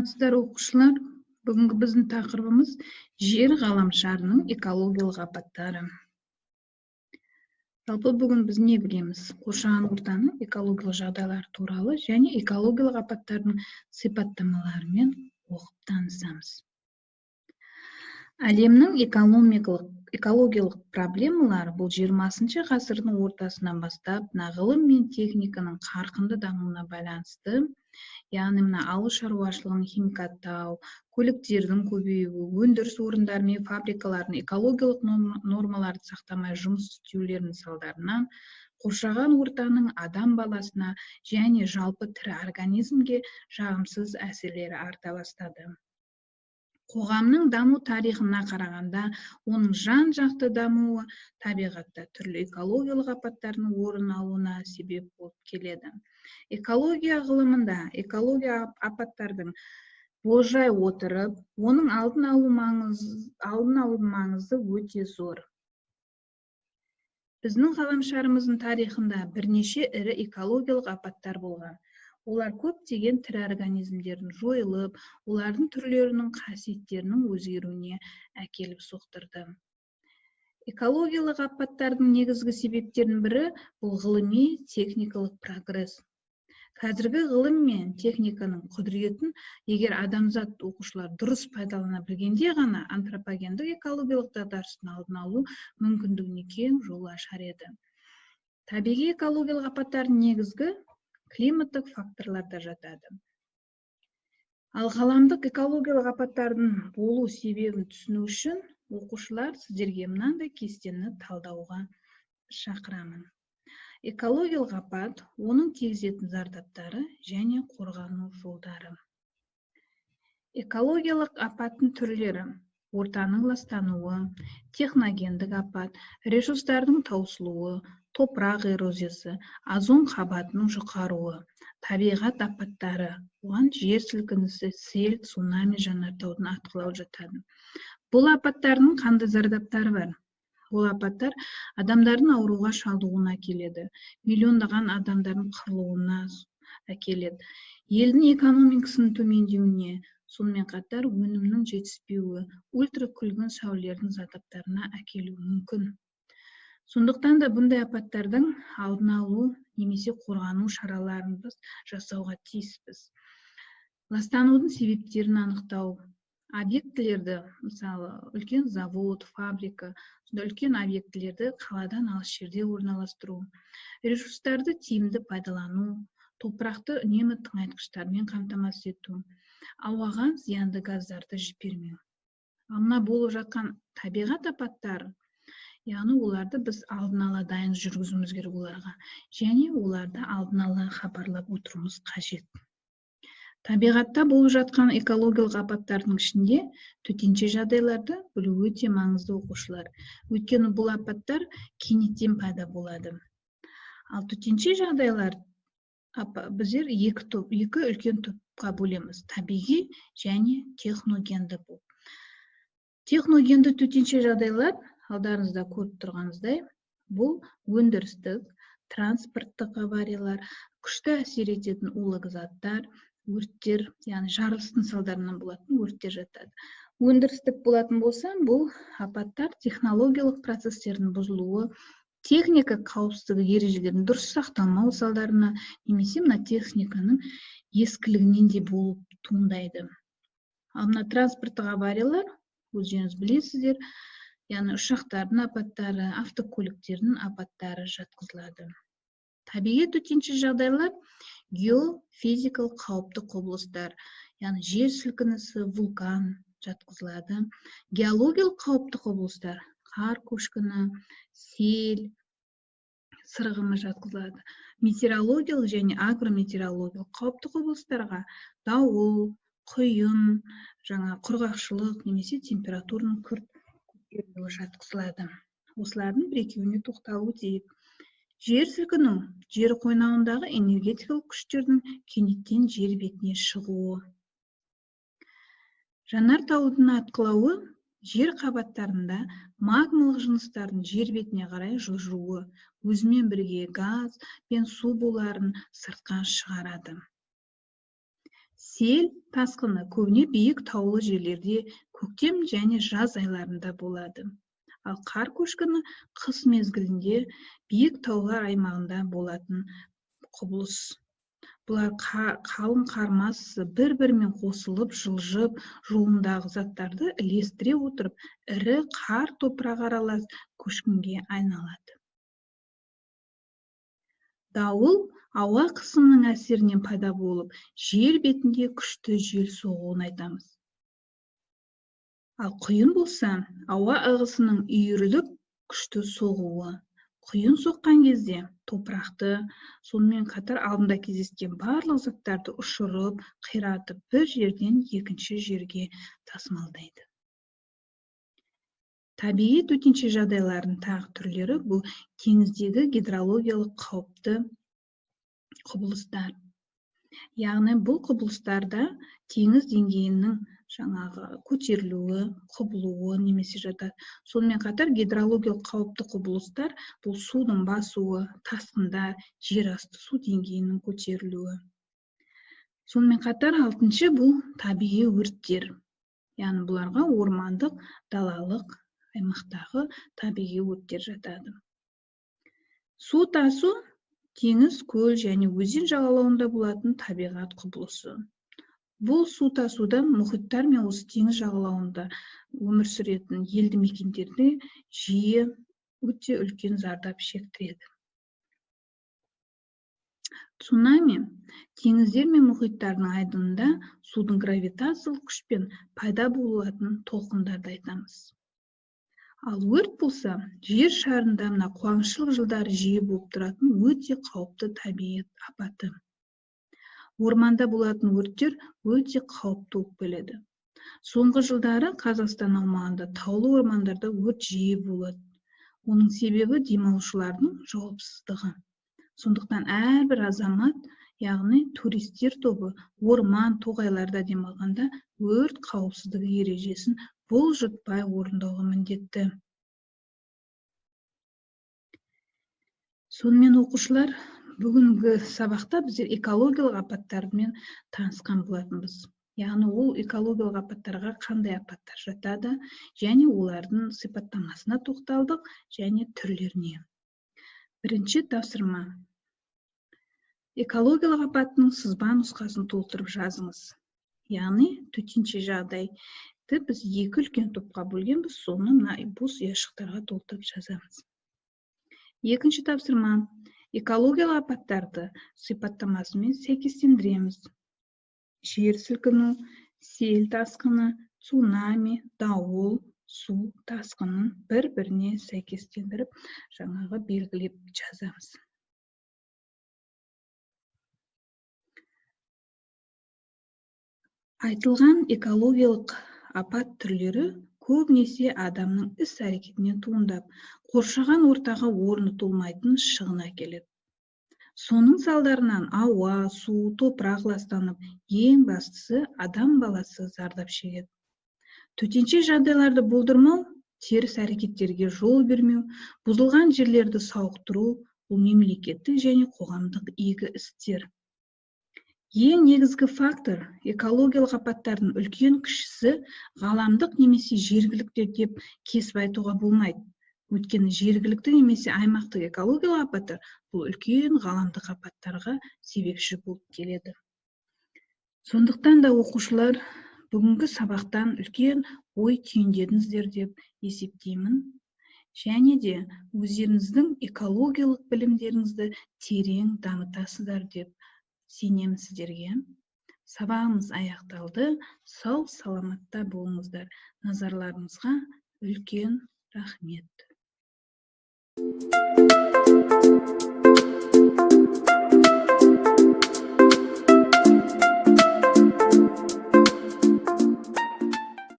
Саламатсыздар, оқушылар! Бүгінгі біздің тақырыбымыз жер ғаламшарының экологиялық апаттары. Жалпы, бүгін біз не білеміз? Қоршаған ортаның экологиялық жағдайлары туралы және экологиялық апаттардың сипаттамаларымен оқып танысамыз. Әлемнің экономикалық, экологиялық проблемалары бұл 20 ғасырдың ортасынан бастап мына ғылым мен техниканың қарқынды дамуына байланысты, яғни мына ауыл шаруашылығын химикаттау, көліктердің көбеюі, өндіріс орындары мен фабрикалардың экологиялық нормаларды сақтамай жұмыс істеулерінің салдарынан қоршаған ортаның адам баласына және жалпы тірі организмге жағымсыз әсерлері арта бастады. Қоғамның даму тарихына қарағанда, оның жан-жақты дамуы табиғатта түрлі экологиялық апаттардың орын алуына себеп болып келеді. Экология ғылымында экология апаттардың болжай отырып, оның алдын алу маңызы өте зор. Біздің ғаламшарымыздың тарихында бірнеше ірі экологиялық апаттар болған. Олар көптеген тірі организмдердің жойылып, олардың түрлерінің қасиеттерінің өзгеруіне әкеліп соқтырды. Экологиялық апаттардың негізгі себептерінің бірі бұл ғылыми техникалық прогресс. Қазіргі ғылым мен техниканың құдіретін егер адамзат, оқушылар, дұрыс пайдалана білгенде ғана антропогендік экологиялық дағдарыстың алдын алу мүмкіндігіне кең жол ашар еді. Табиғи экологиялық апаттардың негізгі климаттық факторлар да жатады. Ал ғаламдық экологиялық апаттардың болу себебін түсіну үшін, оқушылар, сіздерге мынандай кестені талдауға шақырамын. Экологиялық апат, оның тигізетін зардаптары және қорғану жолдары. Экологиялық апаттың түрлері: ортаның ластануы, техногендік апат, ресурстардың таусылуы, топырақ эрозиясы, озон қабатының жұқаруы, табиғат апаттары, оған жер сілкінісі, сел, цунами, жанартаудың атқылауы жатады. Бұл апаттардың қандай зардаптары бар? Бұл апаттар адамдардың ауруға шалдығуына әкеледі, миллиондаған адамдардың қырылуына әкеледі, елдің экономикасының төмендеуіне, сонымен қатар өнімнің жетіспеуі, ультракүлгін сәулелердің зардаптарына әкелуі мүмкін. Сондықтан да бұндай апаттардың алдын алу немесе қорғану шараларын біз жасауға тиіспіз. Ластанудың себептерін анықтау, объектілерді, мысалы, үлкен завод, фабрика, сондай үлкен объектілерді қаладан алыс жерде орналастыру, ресурстарды тиімді пайдалану, топырақты үнемі тыңайтқыштармен қамтамасыз ету, ауаға зиянды газдарды жібермеу. Ал мына болып жатқан табиғат апаттары, яғни оларды біз алдын ала дайын жүргізуіміз керек оларға және оларды алдын ала хабарлап отыруымыз қажет. Табиғатта болып жатқан экологиялық апаттардың ішінде төтенше жағдайларды білу өте маңызды, оқушылар, өйткені бұл апаттар кенеттен пайда болады. Ал төтенше жағдайлар біздер екі топ, екі үлкен топқа бөлеміз: табиғи және техногенді болып. Техногенді төтенше жағдайлар, алдарыңызда көріп тұрғаныңыздай, бұл өндірістік, транспорттық авариялар, күшті әсер ететін улы заттар, өрттер, яғни жарылыстың салдарынан болатын өрттер жатады. Өндірістік болатын болса, бұл апаттар технологиялық процестердің бұзылуы, техника қауіпсіздігі ережелерінің дұрыс сақталмау салдарынан немесе мына техниканың ескілігінен де болып туындайды. Ал мына транспорттық авариялар, өздеріңіз білесіздер, яғни ұшақтардың апаттары, автокөліктердің апаттары жатқызылады. Табиғи төтенше жағдайлар геофизикалық қауіпті құбылыстар, яғни жер сілкінісі, вулкан жатқызылады. Геологиялық қауіпті құбылыстар қар көшкіні, сел сырғымы жатқызылады. Метеорологиялық және агрометеорологиялық қауіпті құбылыстарға дауыл, құйын, жаңа құрғақшылық немесе температураның күрт көтерілуі жатқызылады. Осылардың бір екеуіне тоқталып өтейік. Жер сілкіну – жер қойнауындағы энергетикалық күштердің кенеттен жер бетіне шығуы. Жанартаудың атқылауы – жер қабаттарында магмалық жыныстардың жер бетіне қарай жылжуы, өзімен бірге газ бен су буларын сыртқа шығарады. Сел тасқыны көбіне биік таулы жерлерде көктем және жаз айларында болады. Ал қар көшкіні қыс мезгілінде биік таулар аймағында болатын құбылыс. Бұлар қалың қар массасы бір-бірімен қосылып, жылжып, жолындағы заттарды ілестіре отырып, ірі қар топырақ аралас көшкінге айналады. Дауыл ауа қысымының әсерінен пайда болып, жер бетінде күшті жел соғуын айтамыз. Ал құйын болса, ауа ағысының үйіріліп күшті соғуы. Құйын соққан кезде топырақты, сонымен қатар алдында кездескен барлық заттарды ұшырып, қиратып, бір жерден екінші жерге тасымалдайды. Табиғи төтенше жағдайлардың тағы түрлері бұл теңіздегі гидрологиялық қауіпті құбылыстар. Яғни бұл құбылыстарда теңіз деңгейінің жаңағы көтерілуі, құбылуы немесе жатады. Сонымен қатар гидрологиялық қауіпті құбылыстар бұл судың басуы, тасқындар, жер асты су деңгейінің көтерілуі. Сонымен қатар алтыншы бұл табиғи өрттер. Яғни бұларға ормандық, далалық аймақтағы табиғи өрттер жатады. Су тасу теңіз, көл және өзен жағалауында болатын табиғат құбылысы. Бұл су тасудан мұхиттар мен осы теңіз жағалауында өмір сүретін елді мекендерде жиі өте үлкен зардап шектіреді. Цунами теңіздер мен мұхиттардың айдынында судың гравитациялық күшпен пайда болатын толқындарды айтамыз. Ал өрт болса, жер шарында мына қуаңшылық жылдары жиі болып тұратын өте қауіпті табиғат апаты. Орманда болатын өрттер өте қауіпті болып келеді. Соңғы жылдары Қазақстан аумағында таулы ормандарда өрт жиі болады. Оның себебі демалушылардың жауапсыздығы. Сондықтан әрбір азамат, яғни туристер тобы орман, тоғайларда демалғанда өрт қауіпсіздігі ережесін бұлжытпай орындауға міндетті. Сонымен оқушылар, бүгінгі сабақта біздер экологиялық апаттармен танысқан болатынбыз. Яғни ол экологиялық апаттарға қандай апаттар жатады және олардың сипаттамасына тоқталдық және түрлеріне. Бірінші тапсырма. Экологиялық апаттың сызба нұсқасын толтырып жазыңыз. Яғни төтенше жағдайды біз екі үлкен топқа бөлгенбіз, соны мына бос ұяшықтарға толтырып жазамыз. Екінші тапсырма. Экологиялық апаттарды сипаттамасымен сәйкестендіреміз. Жер сілкіну, сел тасқыны, цунами, дауыл, су тасқынын бір-біріне сәйкестендіріп, жаңағы белгілеп жазамыз. Айтылған экологиялық апат түрлері көбінесе адамның іс-әрекетінен туындап, қоршаған ортаға орны толмайтын шығын әкеледі. Соның салдарынан ауа, су, топырақ ластанып, ең бастысы адам баласы зардап шегеді. Төтенше жағдайларды болдырмау, теріс әрекеттерге жол бермеу, бұзылған жерлерді сауықтыру бұл мемлекеттік және қоғамдық игі істер. Ең негізгі фактор экологиялық апаттардың үлкен кішісі ғаламдық немесе жергілікті деп кесіп айтуға болмайды. Өйткені жергілікті немесе аймақтық экологиялық апаттар бұл үлкен ғаламдық апаттарға себепші болып келеді. Сондықтан да оқушылар бүгінгі сабақтан үлкен ой түйіндедіңіздер деп есептеймін. Және де өздеріңіздің экологиялық білімдеріңізді терең дамытасыздар деп сенемін сіздерге. Сабағымыз аяқталды. Сау саламатта болыңыздар. Назарларыңызға үлкен рахмет.